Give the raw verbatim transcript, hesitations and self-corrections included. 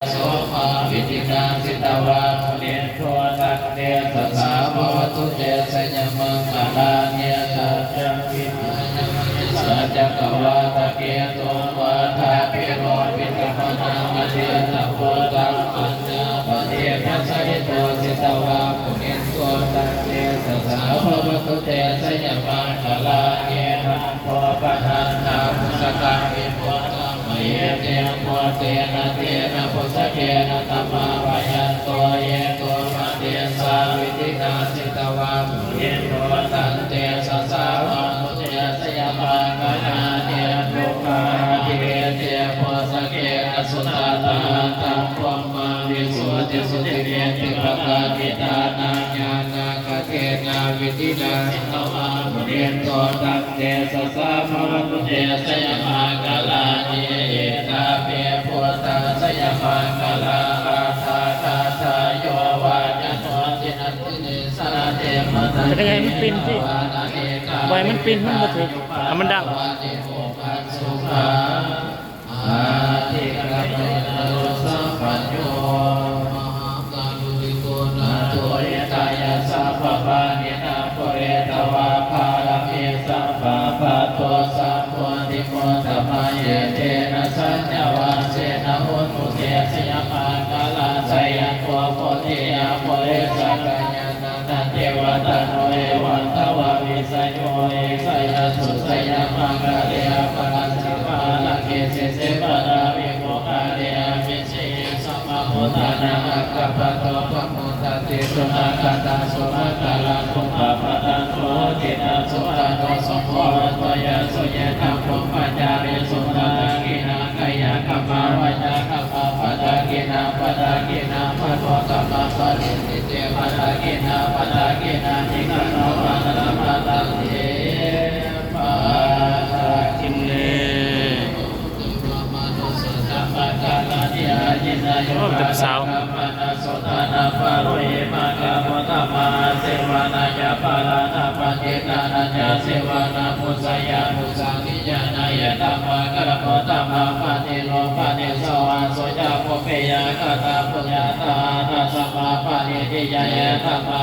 Somavidhinā jitavā munindo, tantejasā bhavatu te jayamaṅgalāni. Saccaṃ vihāya matisaccakavādaketuṃ, vādābhiropitamanaṃ atiandhabhūtaṃ, paññāpadīpajalito jitavā munindo, tantejasā bhavatu te jayamaṅgalāni. Nandopanandabhujagaṃ vibudhaṃ mahiddhiṃ, puttena therabhujagena damāpayanto, iddhūpadesavidhinā jitavā munindo, tantejasā bhavatu te jayamaṅgalāni. Duggāhadiṭṭhibhujagena sudaṭṭhahatthaṃ, brahmaṃ visuddhijutimiddhibakābhidhānaṃ, ñāṇāgadena vidhinā jitavā munindo, tantejasā bhavatu te jayamaṅgalāni. Etāpi buddhajayamaṅgalaaṭṭhagāthā, yo vācano dinadine sarate matandī, จะได้ให้มันปิ้นสิ hitvānanekavividhāni ปล่อยมันปิ้น มันบ่ถืก ให้มันดัง cupaddavāni mokkhaṃ sukhaṃ adhigameyya naro sapañño. Mahākāruṇiko nātho, hitāya sabbapāṇinaṃ, pūretvā pāramī sabbā, patto sambodhimuttamaṃ, etena saccavajjena, hotu te jayamaṅgalaṃ. Jayanto bodhiyā mūle, sakyānaṃ nandivaḍḍhano, evaṃ tvaṃ vijayo hohi, jayassu jayamaṅgale, aparājitapallaṅke, sīse paṭhavipokkhare, abhiseke sabbabuddhānaṃ, aggappatto pamodati. Sunakkhattaṃ sumaṅgalaṃ, supabhātaṃ suhuṭṭhitaṃ, sukhaṇo sumuhutto ca, suyiṭṭhaṃ brahmacārisu, padakkhiṇaṃ kāyakammaṃ, vācākammaṃ padakkhiṇaṃ, padakkhiṇaṃ manokammaṃ, paṇidhī te padakkhiṇā, padakkhiṇāni katvāna, labhantatthe padakkhiṇe. โอ้ มีแต่ผู้สาว Sotthānaṃ brūhi maṅgalamuttamaṃ, asevanāya bālānaṃ, paṇḍitānañca sevanā, pūjāya pūjanīyānaṃ, etammaṅgalamuttamaṃ. Paṭirūpadesavāso ca, pubbe ca katapuññatā, attasammāpaṇidhi ca, etamma